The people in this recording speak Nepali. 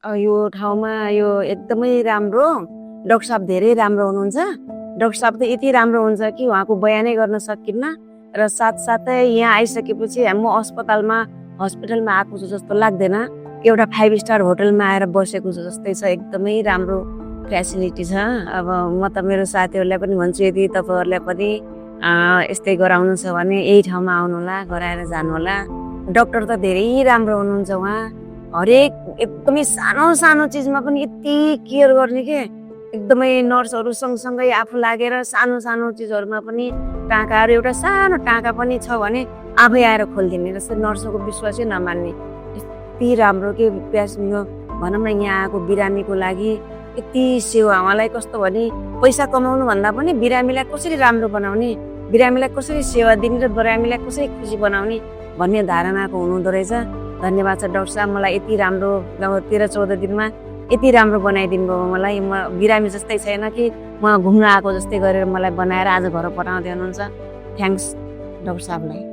यो ठाउँमा यो एकदमै राम्रो डाक्टर साहब धेरै राम्रो हुनुहुन्छ। डाक्टर साहब त यति राम्रो हुन्छ कि उहाँको बयानै गर्न सकिन्न। र साथसाथै यहाँ आइसकेपछि म हस्पिटलमा आएको छु जस्तो लाग्दैन। एउटा 5 स्टार होटलमा आएर बसेको छु जस्तै छ। एकदमै राम्रो फेसिलिटी छ। अब म त मेरो साथीहरूलाई पनि भन्छु यदि तपाईँहरूलाई पनि यस्तै गराउनु छ भने यही ठाउँमा आउनुहोला, गराएर जानुहोला। डाक्टर त धेरै राम्रो हुनुहुन्छ उहाँ। हरेक एकदमै सानो सानो चिजमा पनि यति केयर गर्ने के एकदमै नर्सहरू सँगसँगै आफू लागेर सानो सानो चिजहरूमा पनि टाँकाहरू एउटा सानो टाँका पनि छ भने आफै आएर खोलिदिने रहेछ। नर्सको विश्वासै नमान्ने यति राम्रो के भनौँ न यहाँ आएको बिरामीको लागि यति सेवा। उहाँलाई कस्तो भने पैसा कमाउनु भन्दा पनि बिरामीलाई कसरी राम्रो बनाउने, बिरामीलाई कसरी सेवा दिने र बिरामीलाई कसरी खुसी बनाउने भन्ने धारणाको हुनुहुँदो रहेछ। धन्यवाद छ डाक्टर साहब, मलाई यति राम्रो 13-14 दिनमा यति राम्रो बनाइदिनु भयो। मलाई म बिरामी जस्तै छैन कि म घुम्न आएको जस्तै गरेर मलाई बनाएर आज घर पठाउँदै हुनुहुन्छ। Thanks doctor साहबलाई।